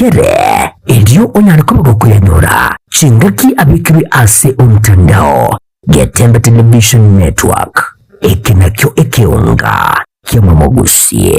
Kengere erio onyare koba gokoyanyora chingaki abekirwe ase omtandao. Getembe Television Network, eke nakio ekeonga ki'omomogusie.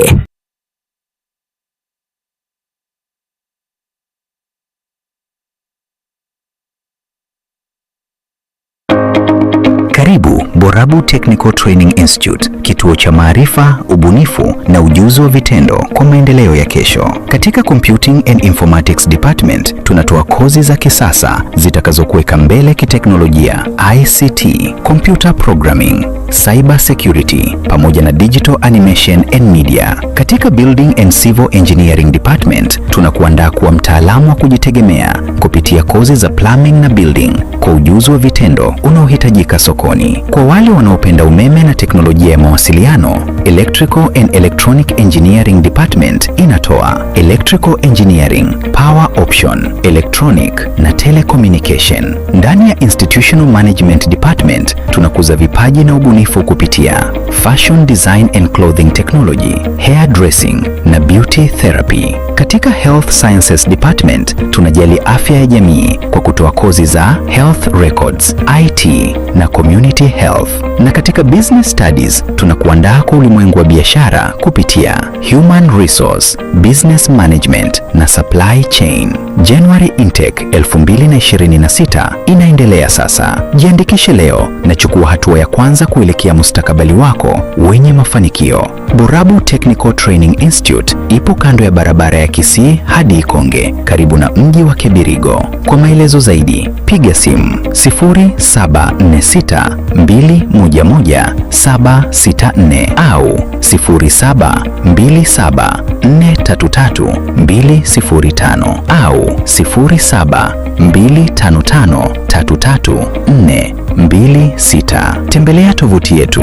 Karibu Borabu Technical Training Institute, kituo cha maarifa, ubunifu na ujuzi wa vitendo kwa maendeleo ya kesho. Katika Computing and Informatics Department tunatoa kozi za kisasa zitakazokuweka mbele kiteknolojia, ICT, computer programming, cyber security pamoja na digital animation and media. Katika Building and Civil Engineering Department tunakuandaa kuwa mtaalamu wa kujitegemea kupitia kozi za plumbing na building kwa ujuzi wa vitendo unaohitajika sokoni. Kwa wale wanaopenda umeme na teknolojia ya mawasiliano, Electrical and Electronic Engineering Department inatoa Electrical Engineering, Power Option, Electronic na Telecommunication. Ndani ya Institutional Management Department tunakuza vipaji na ubunifu kupitia Fashion Design and Clothing Technology, Hair Dressing na Beauty Therapy. Katika Health Sciences Department tunajali afya ya jamii kwa kutoa kozi za Health Records, IT na Community Health. Na katika Business Studies tunakuandaa kwa ulimwengu wa biashara kupitia Human Resource, Business Management na Supply Chain. January Intake 2026 inaendelea sasa. Jiandikishe leo na chukua hatua ya kwanza kuelekea mustakabali wako wenye mafanikio. Borabu Technical Training Institute ipo kando ya barabara ya Kisii hadi Ikonge, karibu na mji wa Kebirigo. Kwa maelezo zaidi, piga simu 0746 211 764 au 0727 433 205 au 0725 334 26. Tembelea tovuti yetu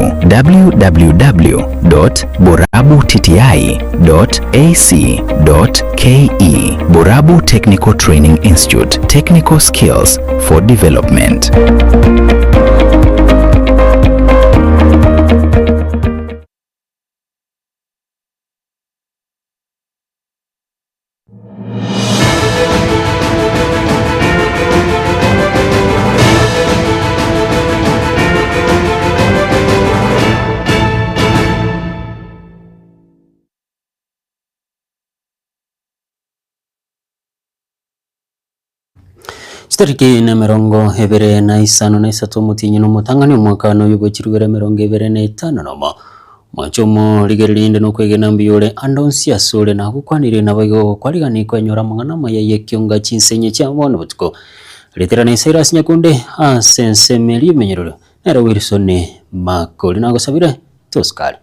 www.borabutti.ac.ke. Borabu Technical Training Institute, Technical Skills for Development. Chitariki nemerongo ebere na isano na isato omotienyi na omotang'ani omwaka noyo bwe chirugera emerongo ebere na etano nomo. Mwanche omorigereria inde nokwegena mbuya ore ande onsi asore nagokwanire naboigo gokwarigani kwenyora amang'ana amaya y'ekionga chinsenye chia bono botuko. Reterana Cyrus Nyakunde ase ensemo eria emenyererio nere Wilson Makori nagosabire tosikare.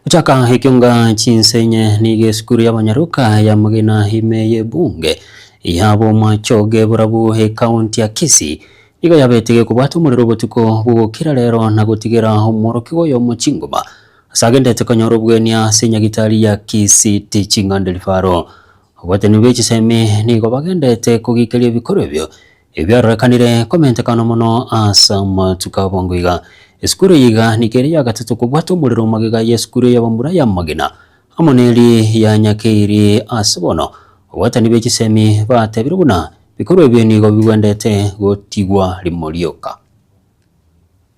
Gochaka ekionga chinsenye nigo esukuru y'abanyaroka ya Magena ime y'ebunge y'Abomachoge borabu ekaunti ya Kisii nigo yabete gekobwata omorero obotuko bw'ogokira rero na gotigera omworokigwa oyomo chingoma ase agendete konyora obogenia ase enyagitari ya Kisii Teaching and Referral. Abateneneri be chisemi nigo bagendete kogikeria ebikorwa ebio Ebiarorekanire komentekana mono ase amatuko a bwango iga. Esukuru eye iga nigo ere ya gatato kobwata omorero magega y'esukuru y'abamura ya Magena amo neri ya Nyakeiri ase bono obwatani be chisemi batebire buna bikorwa ebio nigo bigwendete gotigwa rimo rioka.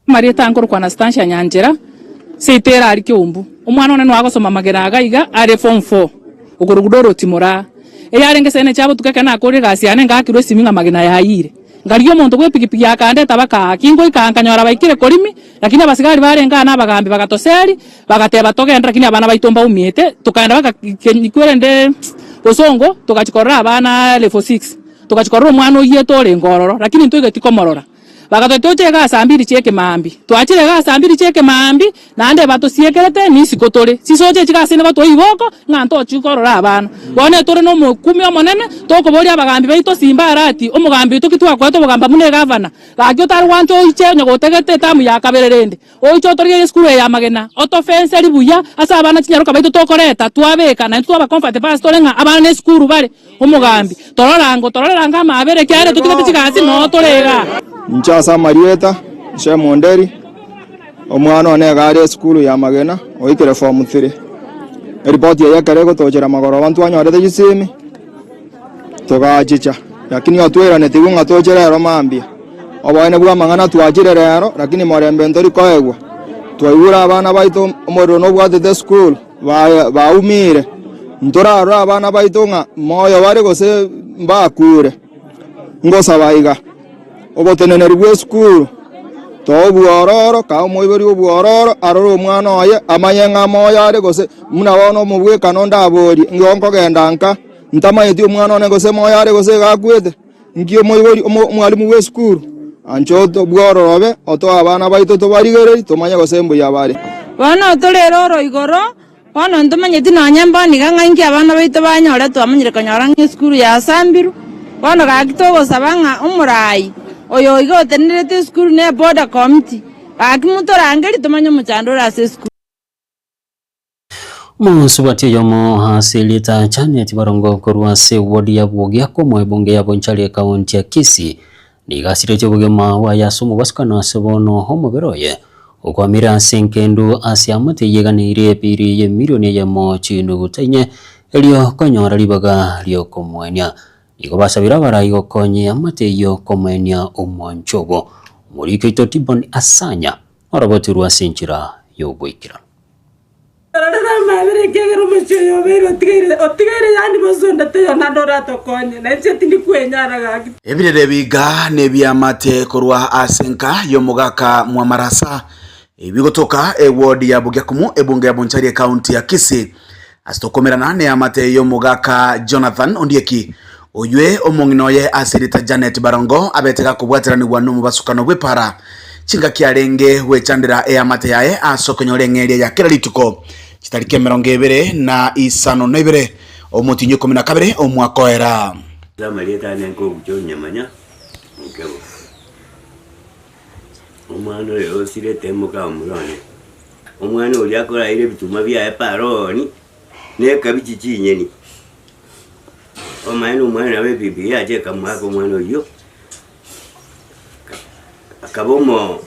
Amarieta nkorokwa Anastasia Nyanchera, seito ere aria Keumbu. Omwana one noa agosoma magena iga iga are form four, okorokwa Dorothy Moraa. Eyarenge saa ine chia botuko ekero nakorire egasi yane ngaakirwa esimi ng'a magena yayiire. Nkarigia omonto bwa epikipiki akandeta baka aa. Kingoika aa nkanyora baikire korimi, lakini abasigari barenge aa na abagambi bagatoseri, bagateba togende lakini abana baito mbaumiete, tokaenda baka kwerende bosongo, togachia korora abana level six. Togachia korora omwana oyiete orenge ororo, lakini ntoigeti komorora. Bagatotebia toche igaa saa mbiri chia ekemaambia. Twachire igaa saa mbiri chia ekemaambia, naende batosiekerete nisiko tore. Chisoche echi gase nigo toigwa oko, ng'a ntochi korora abana. Bono etore na omokumia omonene, tokoboria abagambi baito Simba Arati, omogambi oito ki twakorete obogamba buna egavana. Gaki otare gwancha oiche onye gotagete etamu ya kabere rende, oiche otorigerie esukuru eye y'amagena, otofenseri buya ase abana chinyaroka baito tokoreta, twabeka, naintwe twaba comfortable ase tore ng'a abana nesukuru bare. Omogambi, torora ango, tororere ango amaabera, ekiagera totigete chigasi noo tore igaa. Inche ase amarieta, Shem Onderi, omwana one iga are esukuru ya Magena, oikire form three. Eripoti eye ekero egotochera magoroba ntwanyorete chisemi, togachicha, lakini otweranetigwe ng'a toche rero mambia. Oboene bw'amang'ana twachire rero, lakini morembe ntori koegwa. Twaigure abana baito omorero nobwatete esukuru. Baumire, ntorarore abana baito ng'a moyo bare gose mbakure. Ngosaba iga, oboteneneri bw'esukuru toa obwororo, kaa omoibori obwororo, arore omwana oye, amanye ng'a moyo are gose buna bono omobwekano ndaborie, nigo nkogenda nka, ntamanyeti omwana one gose moyo are gose iga akwete. Inki omoibori omwalimu bw'esukuru anche bwororobe otoe abana baito tobarigererie tomanye gose mbuya bare. Bono torere oro igoro, bono ntomanyeti nonya mbono iga ng'a inki abana baito banyore twamanyire konyora ng'a esukuru yasambirwe. Bono gaki togosaba ng'a omorai oyo iga otenenerete esukuru ne eboda committee, gaki motorangerie tomanye omochando ore ase esukuru. Omosubati oyomo ase erieta Janet Barongo korwa ase eward ya Bwogiako omo ebunge ya Bonchari ekaunti ya Kisii nigo asiretie obogima bwaye ase omobasukano ase bono omobere oye okwamire ase engendu ase amate yeganeirie ebiri y'emilioni eyemo chinuguta inye erio konyora ribaga riokomoenia. Nigo basabire abarai gokonya eamate eyio komoenia omwancho obo. Omoriki oito Tibon Asanya orobotirwe ase enchera y'ogoikeranu. Rorera amabera, ekiagera omochie oyo obeire otigaire, otigaire yaani bosonda taiyo naende oratokonye, na inche tindi kwenyara gaki. Ebirere biga nebiamate korwa ase enka y'omogaka Mwamarasa ebigotoka eward ya Bogiakumu ebunge ya Bonchari ekaunti ya Kisii. Ase tokomerana neamate y'omogaka Jonathan Ondieki oywe omong'ina oye ase erieta Janet Barongo abete gakobwateranigwa nomobasukano bw'epara chingaki arenge gwechandera eamate yaye ase okonyora eng'eria ya kera rituko chitariki emerongo ebere na isano na ibere omotienyi o ikomi na kabere omwaka oera. Ase amarieta ane nkobucha onyamanya nkebo. Omwana oyo osirete moka omura one. Omwana oria akoraire ebituma biaye paroni, na ekabichi chinyeni. Omanyene omwana nabo ebibi yacha ekamoaka omwana oyio, akaba omo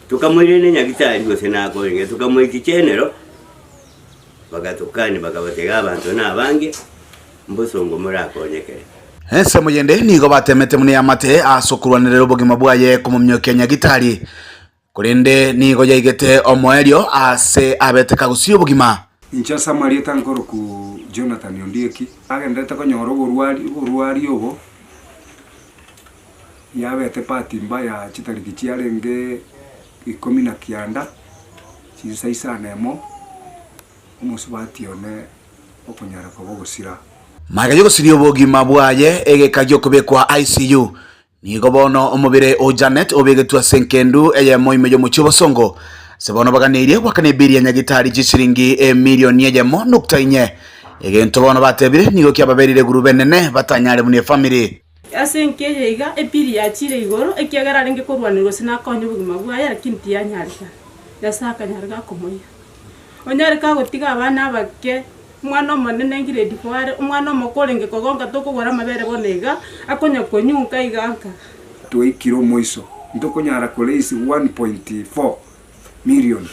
tokamoirania nyagetari gose nakorenge, tokamoikia chenero, bagatokani bakabatebia abanto na abange, mbosongo morakonyekere. Ensemo yende nigo batemete buna eamate ase okorwanerera obogima bwaye komomiokia nyagitari. Korende nigo yaigete omoerio aase abete kagusia obogima. Inche ase amarieta nkoroku Jonathan Ondieki, agenderete konyora oborwari oborwari obo, yabete bahati mbaya chitariki chiarenge ikomi na kianda, chinsa isano emo, omosubati one okonyara koba ogosira. Magega y'ogosiria obogima bwaye egeka gi'okobekwa ICU, Nigo bono omobere o Janet obegetwe ase enkendu eyemo ime y'omochie obosongo, ase bono baganeirie goakana ebiri ya nyagitari chisiringi emilioni eyemo nukta inye. Egento bono batebire nigo kiababerire egurube enene batanyare buna efamiri. Ase enka eye iga epili yachiire igoro, ekiagera arenge korwanerwa gose nakonye obogima bwaye, lakini tiyanyarekana. Nyasae akanyara gakomoira. Onyare kagotiga abana abake, omwana omonene grade four are, omwana omoke orenge kogonka tokogora amabere bono iga, akonya konyunka iga nka. Twaikire omoiso, ntokonyara koraise 1.4 million.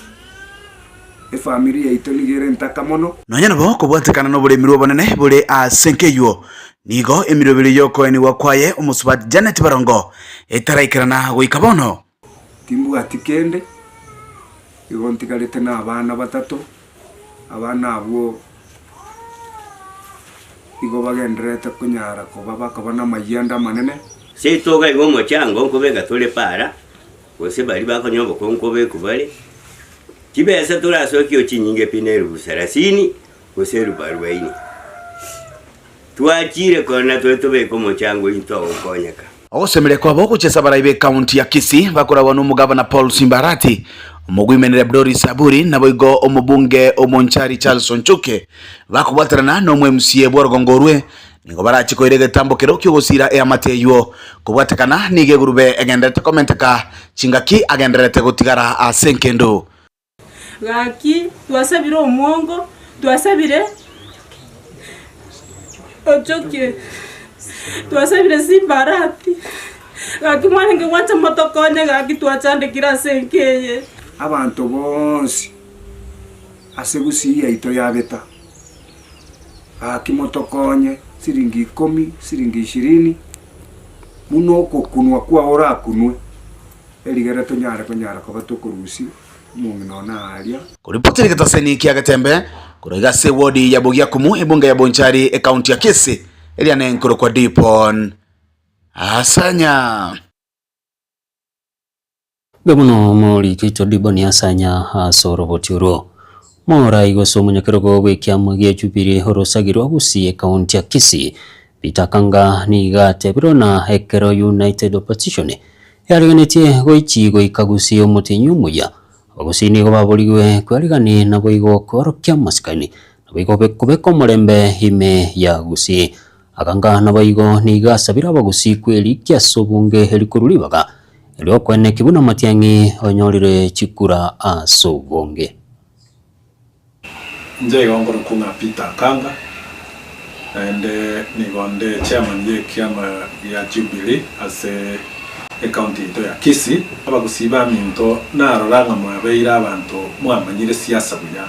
Efamiri yaito nigo ere entaka mono. Nonya nabo kobwatekana noboremirwe obonene bore ase enka eyio, nigo emeroberi y'okoenigwa kwaye omosubati Janet Barongo etaraikerana goika bono. Timbwati kende, igo ntigarete na abana batato, abana abwo igo bagendererete konyara koba bakoba namayianda amanene. Seito iga iga omochango nkobeka tore para, gose baria bakonyora obokongu nkobekwa bare, chibesa torasokie chinyinge pi na erubu sarasini, gose erubu arubaini. Twachire korora tore tobeke omochango intwe ogokonyeka. Ogosemeria kwabo gochia ase abarai b'ecounty ya Kisii bakoragwa nomogavana Paul Simba Arati, omoguimenere Doris Aburi naboigo omobunge Omonchari Charles Onchoke bakobwaterana nomo MCA bw'orogongo orwe nigo barache koira egetambo kero ki'ogosiira eamate eywo kobwatekana nigo egurube egendererete komenteka chingaki agendererete gotigara ase enkendu. Gaki twasabire omwongo, twasabire ochokie, twasabire simbarati, gaki mwarenge gwancha motokonye gaki twachandekire ase enka eye. Abanto bonsi ase gusii yaito yabeta, gaki motokonye siringi ikomi, siringi ishirini, buna ogokunwa kwao orakunwe. Erigere tonyare konyara koba tokorusia omong'ina one aaria. Koripoti rigetaseni kia Getembe korwa iga ase ewodi ya Bogiakumu ebunge ya Bonchari ekaunti ya Kisii eria nenkorokwa Dipon Asanya. Mbuya mono morikito Diboni Asanya ase oroboti orwo. Morai gose omonyakerogo bw'ekiama gia Jubilee orosagi rwa Gusii ekaunti ya Kisii Peter Kanga nigo atebirwe na ekero United Opposition yarigenetie goichi goika Gusii omotienyi omuya, Abagusii nigo baborigwe kwerigani naboigo kworokia amasikani naboigo kobeka omorembe ime ya Gusii. Akanga naboigo nigo asabire Abagusii kwerikia ase obonge erikorwa ribaga eriokoeneki buna Matiang'i onyorire chikura ase obonge. Inche igo nkorokwa ng'a Peter Akanga, naende nigo nde chairman y'ekiama gia Jubilee ase ecounty yaito ya Kisii. Abagusii baminto narora ng'a mwabeire abanto mwamanyire siasa buya,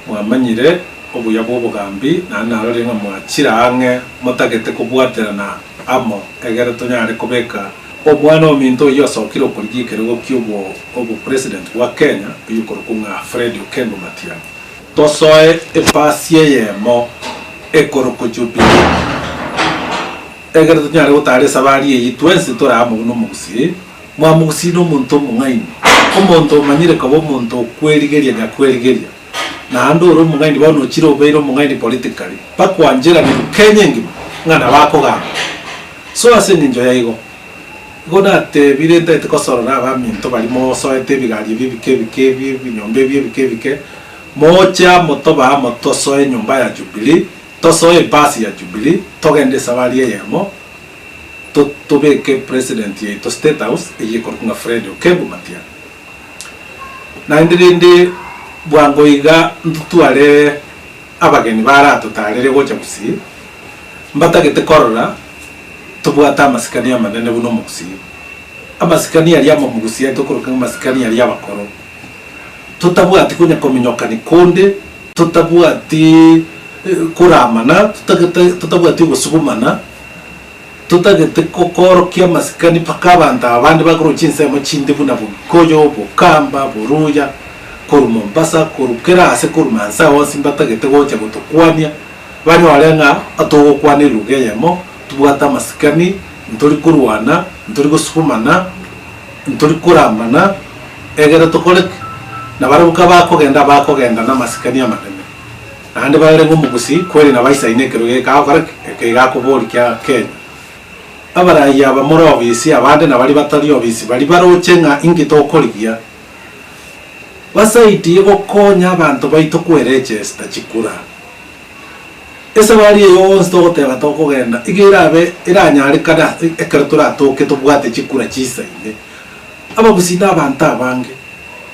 mwamanyire obuya bw'obogambi naende narorire ng'a mwachire ang'e motagete kobwaterana amo egere tonyare kobeka Omwana ominto oyio osokire okorigia ekerogo ki'obo obopresident bwa Kenya oyio okorokwa ng'a Fred Okengo Matiang'i. Tosoe epasi eyemo ekorokwa Jubilee egere tonyare gotara esabari eyio twensi tore amo buna omogusii. Mwamogusii nomonto omong'aini, omonto omanyire koba omonto okwerigeria nyakwerigeria, naende ore omong'aini bono ochire obeire omong'aini politically, bakwancheranirwe Kenya engima ng'a nabo akogamba. So ase engencho yaigo, igo natebire ntaete kosorora abaminto baria mosoete ebigari ebi ebike ebike ebi ebinyomba ebi ebike ebike, moche amo tobe amo tosoe enyomba ya Jubilee, tosoe ebasi ya Jubilee, togende esabari eyemo, to tobeke president yaito state house eyio ekorokwa ng'a Fred Okengo Matiang'i. Naende rende bwango iga ntotware abageni baratotarere gocha Gusii, mbatagete korora tobwate amasikani amanene buna omogusii. Amasikani aria amomogusii aye tokoroka ng'a amasikani aria abakoro. Totabwati konya kominyokani konde, totabwati koramana, totagete totabwati ogosugumana, totagete kokoorokia amasikani mpaka abanto aba bande bakorwa chinsemo chinde buna Bogikoyo, Bokamba, Boruya, korwa Mombasa, korwa kera ase korwa Mansa onsi mbatagete gocha gotokwania, banyore ng'a togokwana eluga eyemo, tobwate amasikani, ntori korwana, ntori gosugumana, ntori koramana, egere tokore ki? Nabarabwo kabakogenda bakogenda namasikani amanene. Naende barore ng'a omogusii kweri nabo aisaine ekerogo eke agokora ki? Eke iga akoboria kia Kenya. Abarai aba more obisi abande na baria batari obisi baria baroche ng'a inki tokorigia, basaidie gokonya abanto baito kweregesta chikura. Esabari eye yonsi togoteba tokogenda iga erabe eranyarekane ase ekero toratoke tobwate chikura chisaine. Abagusii na abanto abange,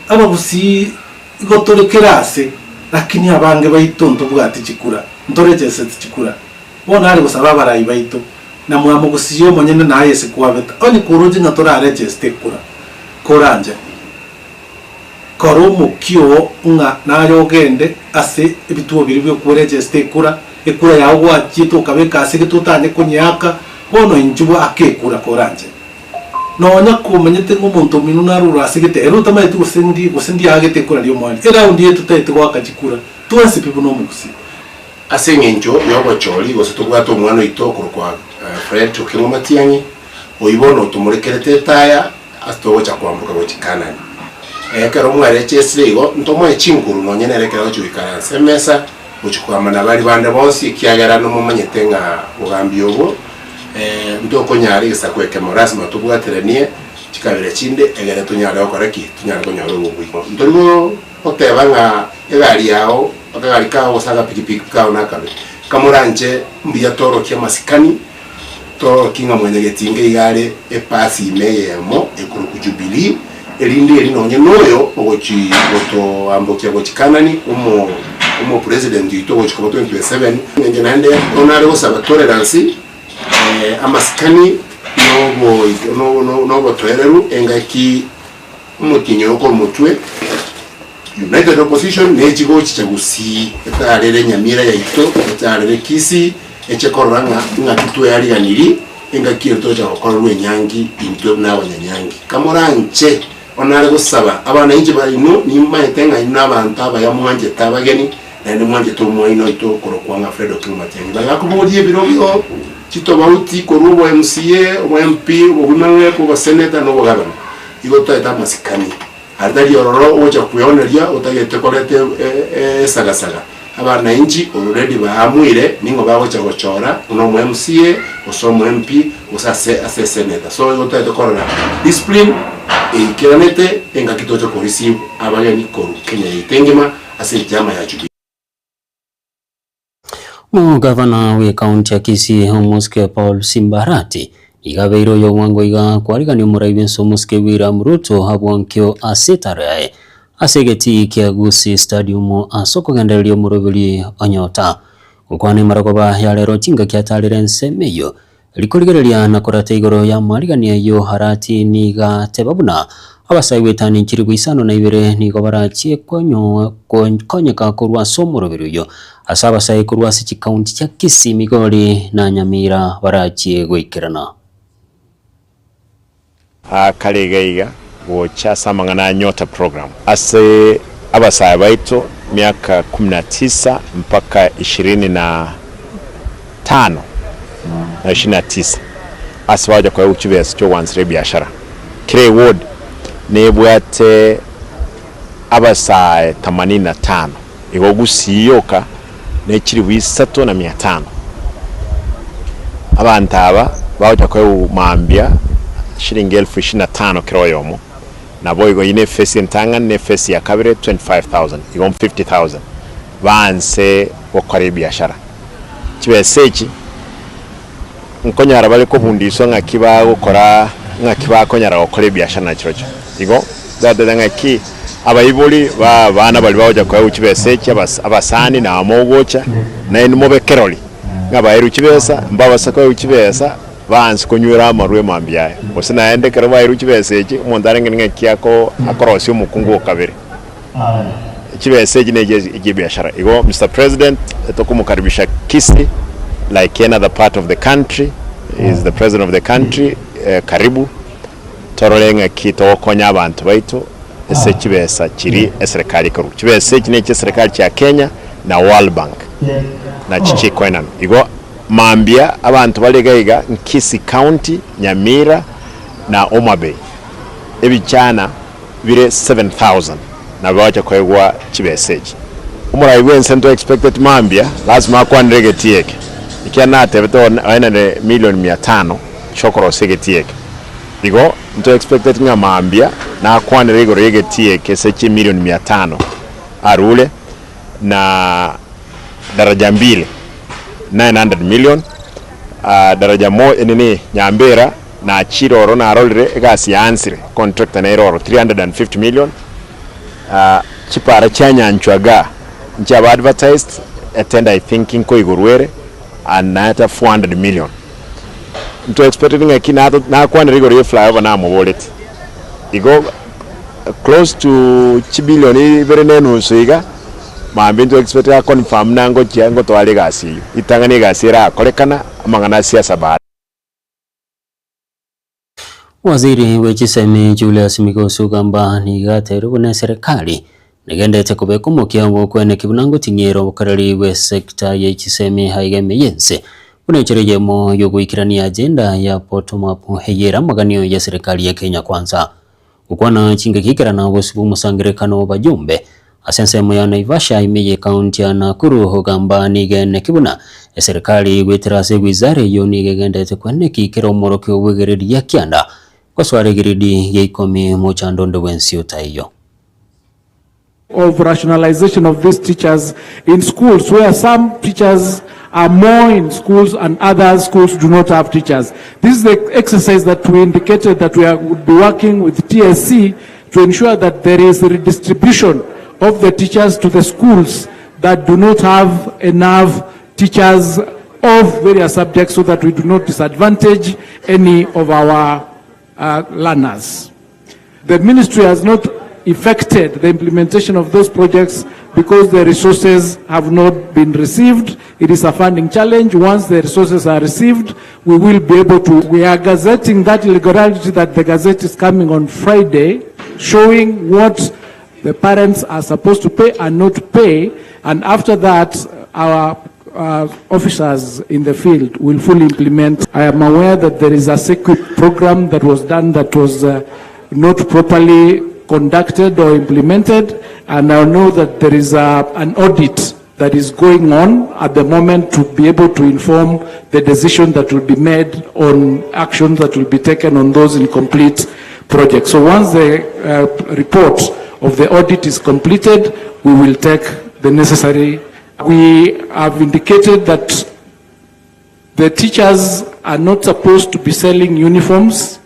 abagusii igo tore kera ase, lakini abange baito ntobwati chikura, ntoregeseti chikura. Bono are gosaba abarai baito, na mwamogusirie omonyene na aye ase kwabeta, onye koroche ng'a toraregeste ekura, koranche kora omokia oo ng'a naye ogende ase ebituo biria biokoregesta ekura, ekura yao gwachiete okabeka ase gete otanye konyeaka, bono inchuo ake ekura koranche. Nonya komanyete ng'a omonto omino narure ase gete, ere otamanyeti gose ndi gose ndiaagete ekura ri'omoerio, eraundi eye totaete goaka chikura, twensi pi buna omogusii. Ase engencho y'obochori gose tobwate omwana oito okorokwa Fred Okeng'o Matiang'i, oyio bono otomorekerete etaya ase togocha kwamboka gochia Kanani. Ekero mwarechesire igo, ntomoe chinguru nonye nere ekero agochia goikaransa emesa, gochia kogamba nabaria bande bonsi, ekiagera nomomanyete ng'a bogambi obo. Ntokonyara egesaku ekemo, lasima tobwateranie chikabira chinde egere tonyare gokora ki? Tonyare konyora obobui. Ntori goteba ng'a egari yao, akagari kao gose agapikipiki kao nakabe. Kamoranche mbuya torokie amasikani, torokie ng'a mwanyagetinga iga are epasi ime eyemo ekorokwa Jubilee, erinde eri nonye noyo ogochi gotoambokia gochia Kanani, omo omopresident oito ogochi koba 2027, inche naende bono nare gosaba tolerance, amasikani na obotoereru engaki omotienyi oyo okore omotwe, United Opposition nechi gochicha gusii etarere Nyamira yaito, etarere Kisii, eche korora ng'a ng'aki tweariganirie engaki ere togocha gokorerwa enyangi intwe buna abanyanyangi. Kamoranche onare gosaba abana inche baino nimanyete ng'a inwe nabanto abaya mwanchete abageni, Naende mwanchete omwaina oito okorokwa ng'a Fred Okengo Matiang'i. Bagakoboria ebirobio chitobauti korwa obo MCA, obo MP, obogima rep, oboseneta na obogabana. Igo totaete amasikani. Aria tari ororo ogocha kweoneria otagete koreta esagasaga. Abanainchi already baamuire ning'o bagocha gochora buna omo MCA gose omo MP gose ase ase eseneta. So igo totaete korora discipline eikeranete engaki toche ko receive abageni korwa Kenya yaito engima. ase ekiama ya Jubilee. Omogavana bw'ekaunti ya Kisii Omosike Paul Simbarati nigo abeire oyomwango iga kwarigania omorai bw'ense Omosike William Ruto abwonkio ase etaro yaye ase egetii kia Gusii Stadium ase okogendereria omoroberi o Nyota. Gokwana emarogoba ya rero chingaki atarire ensemo eyio Rikorigereria na korata igoro y'amarigani ayio Harati nigo ateba buna abasae goetania chilifu isano na ibere nigo barachie konyeka korwa ase omoroberi oyio, ase abasae korwa ase chikaunti chia Kisii, Migori na Nyamira barachie goikerana. Kare iga iga gocha ase amang'ana a Nyota Program ase abasae baito miaka kumi na tisa mpaka ishirini na tano na ishirini na tisa ase bagocha koegwa chibesa chiogwansera ebiashara. Kera eward nebwate abasae themanini na tano igo Gusii yoka ne chilifu isato na mia tano. Abanto aba bagocha koegwa mambia shilingi elfu ishirini na tano kera oyomo, naboigo eyio ne efesi entang'ani na efesi ya kabere 25,000, igo 50,000 baanse gokora ebiashara. Chibesa echi nkonyara bare kobundiswa ng'aki bagokora ng'aki bakonyara gokora ebiashara nachirochio. Igo twateba ng'aki abaibori ba abana baria bagocha koegwa chibesa echi abas abasani na amo ogocha naende mobe kerori ng'a baerwe chibesa mbabasa koegwa chibesa baanse konywera amarwa emambia aye. Gose naende ekero baerwe chibesa echi omonto arenge ng'aki ako akorosia omokungu o kabere. Chibesa echi nechi echie ebiashara. Igo Mister President tokomokaribisha Kisii like any other part of the country, he is the president of the country, karibu torore ng'aki togokonya abanto baito ase chibesa chiria eserekari ekorwa. Chibesa echi nechi eserekari chia Kenya na World Bank nachi chikoenana. Igo mambia abanto bare iga iga Kisii County, Nyamira na Homa Bay ebichana bire 7000 nabo bagocha koegwa chibesa echi. Omorai bwense nto expected mambia lasima akwanere egetii eke ekiagera natebete oenane million mia tano chiokorosia egetii eke. Igo nto expected ng'a mambia nakwanere igoro yegetii eke ase chimilion mia tano arure na daraja mbili 900 million daraja mo nini Nyambera Nachire oro narorire egasi yaansire, contractor nere oro 350 million, chipara chia Nyanchwa igaa nchiaba advertised, etender I think nkoigorwa ere and naete 400 million. Nto expected ng'aki nakwanire igoro ye flyover namoboreti, igo close to chibillion ibere na enusu iga, mambia nto expect a confirm nangochia ngotwara egasi eyio, ritang'ani egasi erakorekana amang'ana a siasa baadaye. Waziri bwe chisemi Julius Migos Ogamba nigo atebirie buna eserekari negenderete kobeka omokia bw'okweneki buna ngoting'era obokoreri bwe sector ye chisemi aiga ime y'ense buna enchera eyemo y'ogoikerania agenda ya bottom up eyere amaganio y'eserekari ya Kenya Kwanza. Gokwana chingaki ekerana obosio bw'omosangererekano bw'abajumbe. Ase ensemo ya Naivasha ime y'ekaunti ya Nakuru ogamba nigo eneki buna eserikari goetera ase ewizara eyio nigo egenderete kweneki kera omworokia obwegereria kianda gosoa rigiridi gia ikomi mochando onde bwensi otaiyo. of rationalization of these teachers in schools where some teachers are more in schools and other schools do not have teachers. This is the exercise that we indicated that we are, would be working with TSC to ensure that there is a redistribution of the teachers to the schools that do not have enough teachers of various subjects so that we do not disadvantage any of our uh, learners. The ministry has not effected the implementation of those projects because the resources have not been received. It is a funding challenge. Once the resources are received, we will be able to. We are gazetting that irregularity that the gazette is coming on Friday, showing what the parents are supposed to pay and not pay. And after that, our uh, officers in the field will fully implement. I am aware that there is a secret program that was done that was uh, not properly conducted or implemented, and I know that there is a, an audit that is going on at the moment to be able to inform the decision that will be made on actions that will be taken on those incomplete projects. So once the uh, report of the audit is completed, we will take the necessary. We have indicated that the teachers are not supposed to be selling uniforms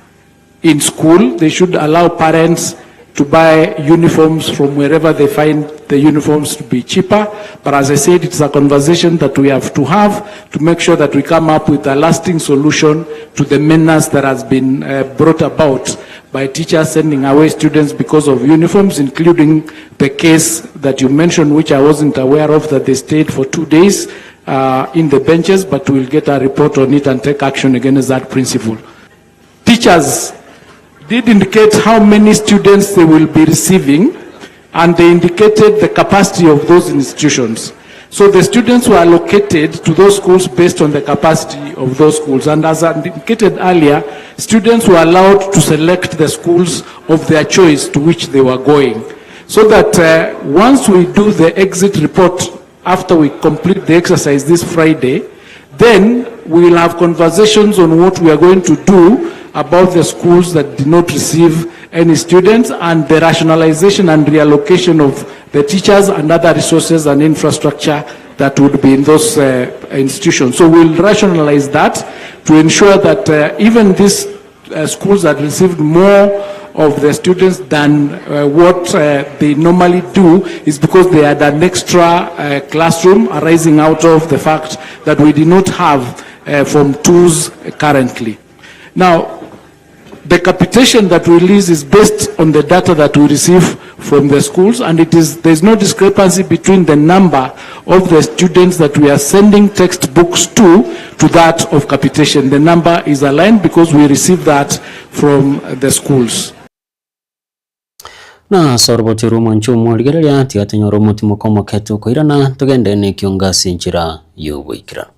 in school. They should allow parents to buy uniforms from wherever they find the uniforms to be cheaper. But as I said, it's a conversation that we have to have to make sure that we come up with a lasting solution to the menace that has been uh, brought about by teachers sending away students because of uniforms, including the case that you mentioned, which I wasn't aware of, that they stayed for two days uh, in the benches, but we'll get a report on it and take action against that principle. Teachers did indicate how many students they will be receiving, and they indicated the capacity of those institutions. So the students were allocated to those schools based on the capacity of those schools. And as I indicated earlier, students were allowed to select the schools of their choice to which they were going. So that uh, once we do the exit report after we complete the exercise this Friday, then we will have conversations on what we are going to do about the schools that did not receive any students and the rationalization and reallocation of the teachers and other resources and infrastructure that would be in those uh, institutions. So we'll rationalize that to ensure that uh, even these uh, schools that received more of the students than uh, what uh, they normally do is because they had an extra uh, classroom arising out of the fact that we did not have uh, Form 2s currently. Now, the capitation that we release is based on the data that we receive from the schools, and it is there's no discrepancy between the number of the students that we are sending textbooks to to that of capitation. The number is aligned because we receive that from the schools. Na ase orobocho rw'omwancho omorigereria, tiga tonyore omotimoko omoke tokoirana, togende nekionga ase enchera y'oboikeranu.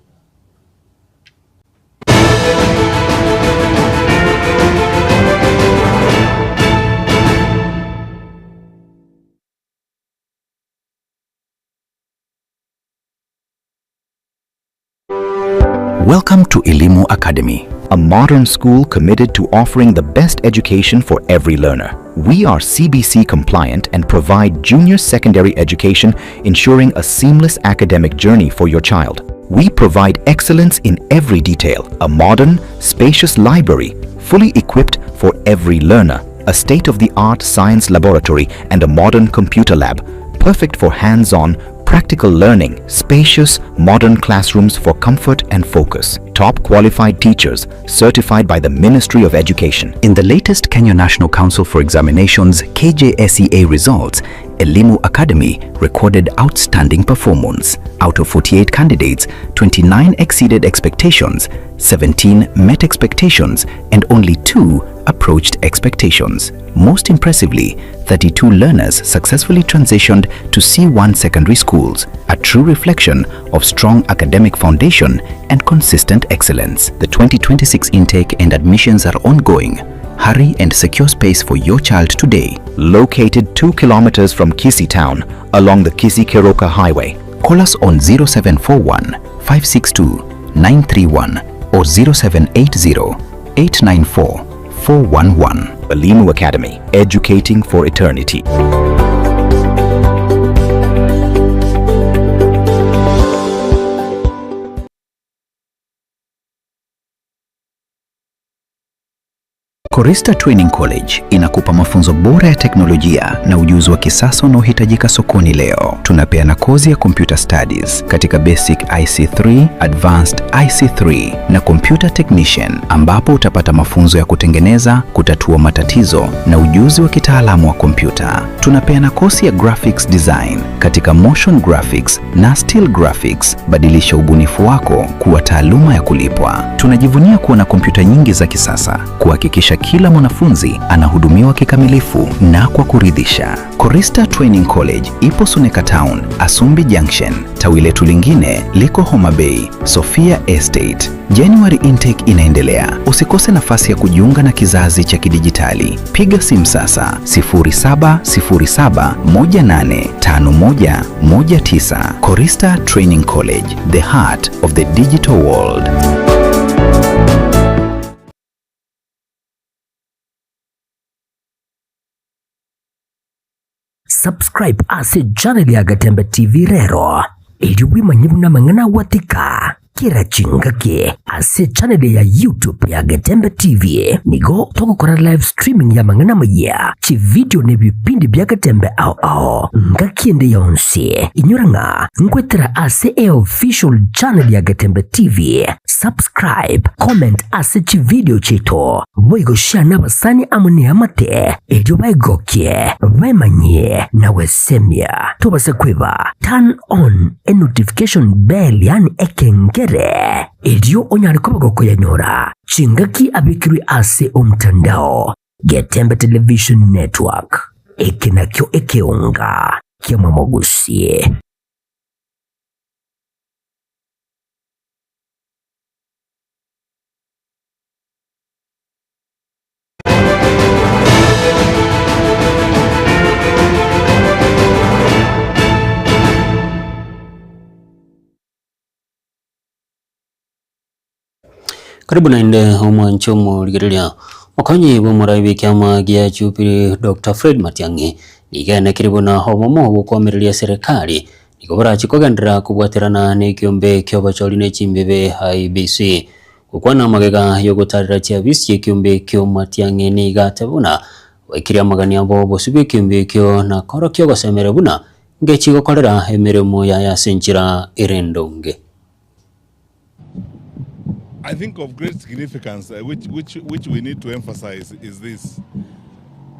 Welcome to Elimu Academy, a modern school committed to offering the best education for every learner. We are CBC compliant and provide junior secondary education, ensuring a seamless academic journey for your child. We provide excellence in every detail, a modern, spacious library, fully equipped for every learner, a state-of-the-art science laboratory and a modern computer lab, perfect for hands-on, practical learning, spacious, modern classrooms for comfort and focus, top qualified teachers certified by the Ministry of Education. In the latest Kenya National Council for Examinations KJSEA results, Elimu Academy recorded outstanding performance. Out of 48 candidates, 29 exceeded expectations, 17 met expectations, and only 2 approached expectations. Most impressively, 32 learners successfully transitioned to C1 secondary schools, a true reflection of strong academic foundation and consistent excellence. The 2026 intake and admissions are ongoing. Hurry and secure space for your child today. Located 2 kilometers from Kisii town along the Kisii Keroka Highway. Call us on 0741 562 931 or 0780 894 411. Elimu Academy, educating for eternity. Korista Training College inakupa mafunzo bora ya teknolojia na ujuzi wa kisasa unaohitajika sokoni leo. Tunapeana kozi ya computer studies katika basic IC3, advanced IC3 na computer technician, ambapo utapata mafunzo ya kutengeneza, kutatua matatizo na ujuzi wa kitaalamu wa kompyuta. Tunapeana kozi ya graphics design katika motion graphics na still graphics. Badilisha ubunifu wako kuwa taaluma ya kulipwa. Tunajivunia kuwa na kompyuta nyingi za kisasa kuhakikisha kila mwanafunzi anahudumiwa kikamilifu na kwa kuridhisha. Korista Training College ipo Suneka Town, Asumbi Junction. Tawi letu lingine liko Homa Bay, Sofia Estate. January intake inaendelea. Usikose nafasi ya kujiunga na kizazi cha kidijitali. Piga simu sasa 0707185119. Korista Training College, the heart of the digital world. Subscribe ase channel ya Gatembe TV rero erio bwemanye buna amang'ana agwatika kera chingaki ase channel ya YouTube ya Getembe TV nigo togokora live streaming ya amang'ana amayia, chividio na ebipindi bia Getembe ao ao ngaki ende yonsi. Inyora ng'a nkwetera ase eofficial channel ya Getembe TV. Subscribe, comment ase chividio chiaito, boigo share nabasani amo neamate erio baegokie, baemanyie na gwesemia. Tobase kweba turn on enotification bell yaani ekengere erio onyare koba gokoyanyora chingaki abekirwe ase omtandao. Getembe Television Network, eke nakio ekeonga kiamwamogusie. Karibu naende omwanche omorigereria mokonyi bw'omorai bw'ekiama gia Jubilee Dr. Fred Matiang'i nigo aenekire buna obomo bw'okoamereria serikali nigo borache kogenderera kobwaterana nekiombe ki'obochori ne chimbebe IEBC. Gokwana amagega y'ogotarera chiabisi chi'ekiombe ekio Matiang'i nigo ateba buna baikirie amagani abo obosio bw'ekiombe ekio na korokia ogosemeria buna ngechi gokorera emeremo yaye ase enchera ere endonge. I think of great significance, uh, which, which, which we need to emphasize, is this.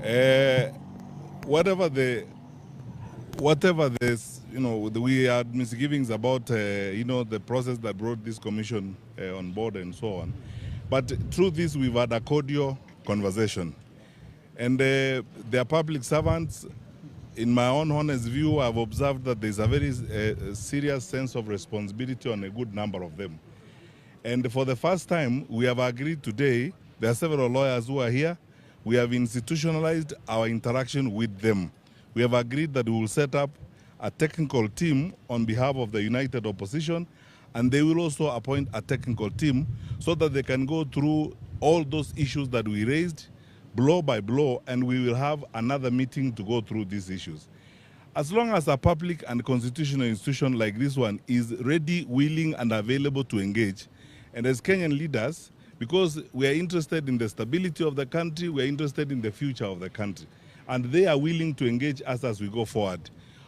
Uh, whatever the whatever this, you know, we had misgivings about, uh, you know, the process that brought this commission uh, on board and so on. But through this, we've had a cordial conversation. And uh, they are public servants. In my own honest view, I've observed that there's a very uh, serious sense of responsibility on a good number of them. And for the first time, we have agreed today, there are several lawyers who are here, we have institutionalized our interaction with them. We have agreed that we will set up a technical team on behalf of the united opposition, and they will also appoint a technical team so that they can go through all those issues that we raised blow by blow, and we will have another meeting to go through these issues. As long as a public and constitutional institution like this one is ready, willing, and available to engage, and as Kenyan leaders, because we are interested in the stability of the country, we are interested in the future of the country, and they are willing to engage us as we go forward.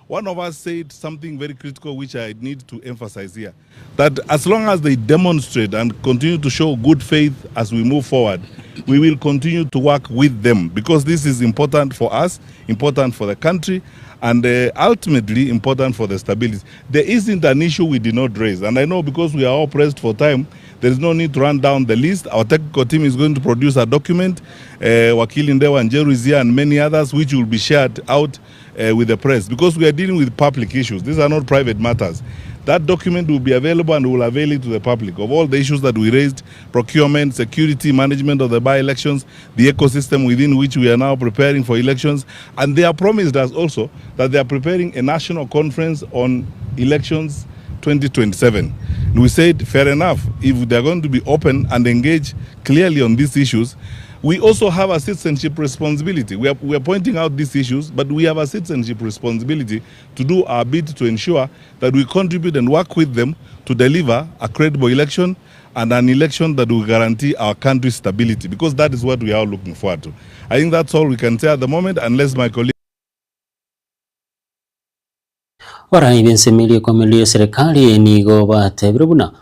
One of us said something very critical, which I need to emphasize here, that as long as they demonstrate and continue to show good faith as we move forward, we will continue to work with them because this is important for us, important for the country, and uh, ultimately important for the stability. There isn't an issue we did not raise. And I know because we are all pressed for time, there is no need to run down the list. Our technical team is going to produce a document. Uh, Wakili Ndewa Njeru is here and many others, which will be shared out uh, with the press because we are dealing with public issues. These are not private matters. That document will be available and we will avail it to the public of all the issues that we raised, procurement, security, management of the by-elections, the ecosystem within which we are now preparing for elections. And they have promised us also that they are preparing a national conference on elections 2027. And we said, fair enough, if they are going to be open and engage clearly on these issues, we also have a citizenship responsibility. We are, we are pointing out these issues, but we have a citizenship responsibility to do our bit to ensure that we contribute and work with them to deliver a credible election and an election that will guarantee our country's stability, because that is what we are looking forward to. I think that's all we can say at the moment, unless my colleague. Abarai b'ensemo eria ekomeria y'eserekari nigo batebire buna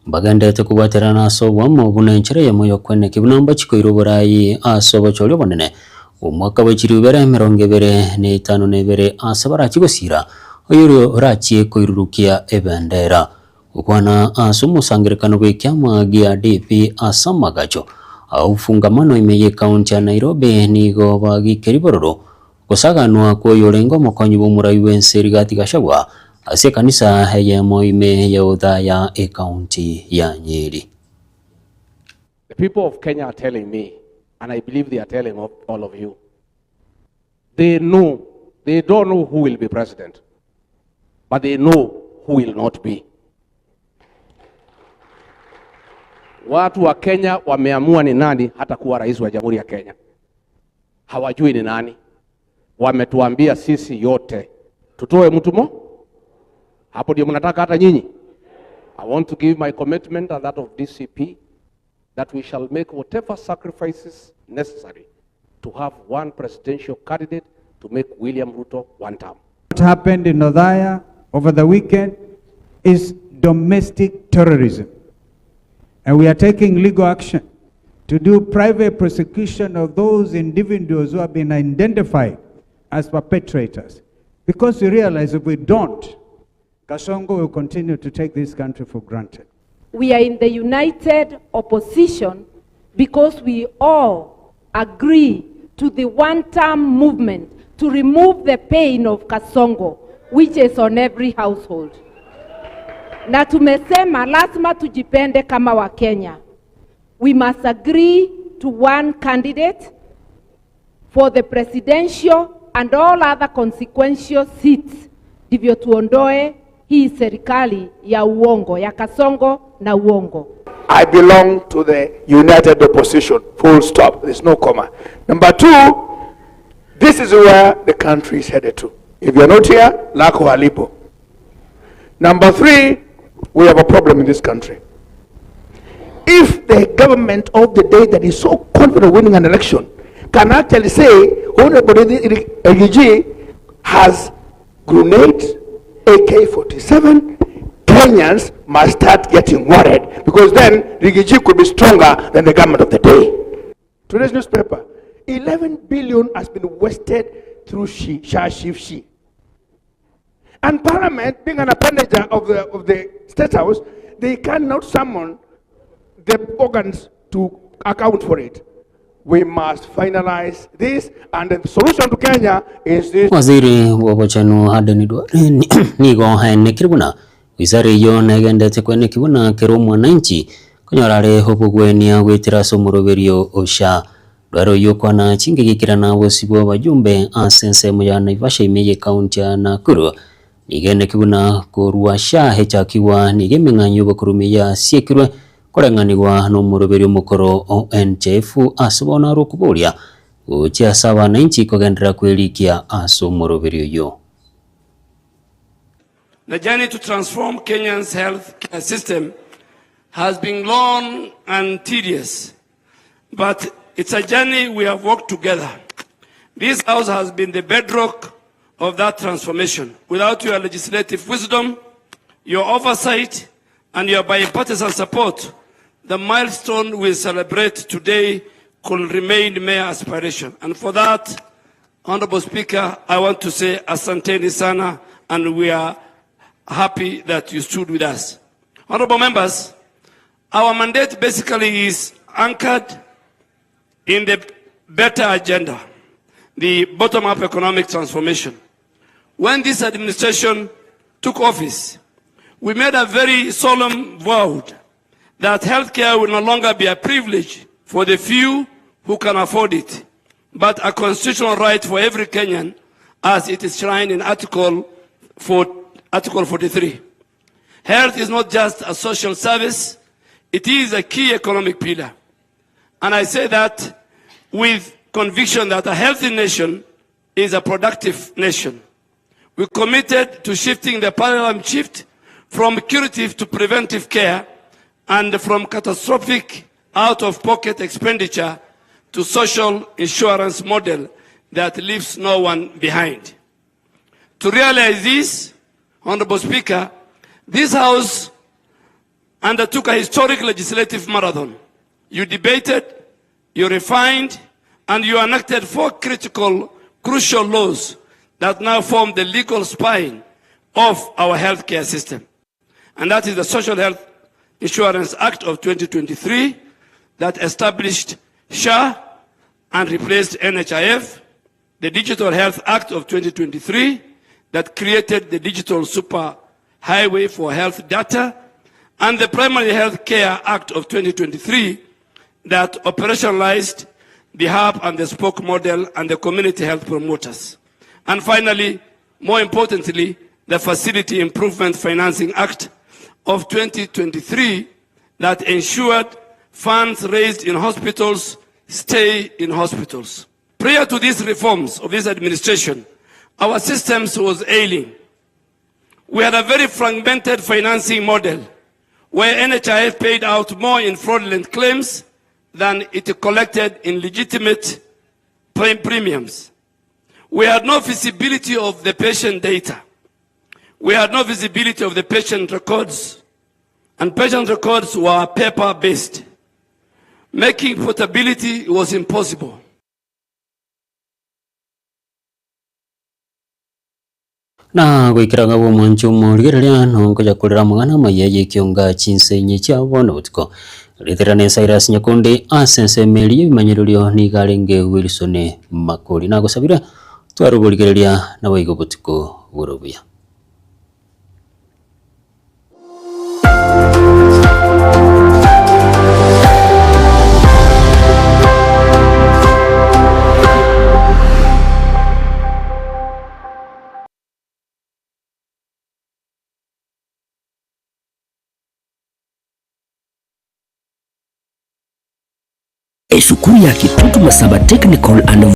mbagenderete kobwaterana ase oboamo buna enchera eyemo y'okweneki buna mbachie koira oborai ase obochori obonene bw'omwaka bwe chilifu ibere emerongo ebere na etano na ebere ase barachie gosiira oyoria orachie koirurukia ebendera. Gokwana ase omosangererekano bw'ekiama gia DP ase amagacho a ufungamano ime y'ecounty ya Nairobi nigo bagikeria bororo gosaganwa kw'oyorenge omokonyi bw'omorai bw'ense Rigathi Gachagua ase ekanisa eyemo ime ya Othaya ecounty ya Nyeri. The people of Kenya are telling me, and I believe they are telling all of you, they know, they don't know who will be president, but they know who will not be. Watu wa Kenya wameamua ni nani hatakuwa rais wa Jamhuri ya Kenya. Hawajui ni nani. Wametuambia sisi yote tutoe mtu mo. Hapo ndio mnataka hata nyinyi. I want to give my commitment and that of DCP that we shall make whatever sacrifices necessary to have one presidential candidate to make William Ruto one term. What happened in Othaya over the weekend is domestic terrorism. And we are taking legal action to do private prosecution of those individuals who have been identified as perpetrators. Because we realize if we don't, Kasongo will continue to take this country for granted. We are in the united opposition because we all agree to the one-term movement to remove the pain of Kasongo, which is on every household. Na tumesema lazima tujipende kama Wakenya. We must agree to one candidate for the presidential and all other consequential seats, ndivyo tuondoe hii serikali ya uongo ya Kasongo na uongo. I belong to the united opposition, full stop. There's no comma. Number two, this is where the country is headed to. If you're not here, lako halipo. Number three, we have a problem in this country. If the government of the day that is so confident of winning an election can actually say, Honorable Riggy G has grenades, AK-47, Kenyans must start getting worried, because then Riggy G could be stronger than the government of the day. Today's newspaper, 11 billion has been wasted through she, sha, she, she. And Parliament, being an appendage of the State House, they cannot summon the organs to account for it. We must finalize this, and the solution to Kenya is this. Waziri bw'obochenu Aden Duale nigo aenekire buna wizara eyio negendete kweneki buna kera omwananchi konyora are obogwenia goetera ase omoroberio o SHA. Duale oyio okwana chingigikirana bosio bwa abajumbe ase ensemo ya Naivasha ime ye county ya Nakuru nigo eneki buna korwa SHA echakigwa nigo emeng'anyo y'obokorumi yasiekirwe koreng'anigwa na omoroberio omokoro o NHIF ase bono are okoboria gochia ase abananchi kogenderera kwerikia ase omoroberio oyio. The journey to transform Kenya's health care system has been long and tedious, but it's a journey we have walked together. This house has been the bedrock of that transformation. Without your legislative wisdom, your oversight, and your bipartisan support, the milestone we celebrate today could remain mere aspiration. And for that, Honorable Speaker, I want to say asanteni sana, and we are happy that you stood with us. Honorable members, our mandate basically is anchored in the better agenda, the bottom-up economic transformation. When this administration took office, We made a very solemn vow that healthcare will no longer be a privilege for the few who can afford it, but a constitutional right for every Kenyan as it is enshrined in Article, 4, Article 43. Health is not just a social service, it is a key economic pillar. And I say that with conviction that a healthy nation is a productive nation. We committed to shifting the paradigm shift from curative to preventive care and from catastrophic out-of-pocket expenditure to social insurance model that leaves no one behind. To realize this, Honorable Speaker, this House undertook a historic legislative marathon. You debated, you refined, and you enacted four critical, crucial laws that now form the legal spine of our healthcare system. And that is the Social Health Insurance Act of 2023 that established SHA and replaced NHIF, the Digital Health Act of 2023 that created the digital super highway for health data, and the Primary Health Care Act of 2023 that operationalized the hub and the spoke model and the community health promoters. And finally, more importantly, the Facility Improvement Financing Act of 2023 that ensured funds raised in hospitals stay in hospitals. Prior to these reforms of this administration, our systems was ailing. We had a very fragmented financing model where NHIF paid out more in fraudulent claims than it collected in legitimate premiums. We had no visibility of the patient data. We had no visibility of the patient records, and patient records were paper-based. Making portability was impossible. Na goikera ng'a bw'omwancho omorigereria nonkonya korera amang'ana amaya y'ekionga chinsenyi chia bono botuko. Riterane Cyrus Nyakundi ase ensemo eria y'ebimanyererio nigo arenge Wilson Makori. Nagosabire tware oborigereria naboigo obotuko bore obuya. Esukuru ya Kitutu Masaba Technical and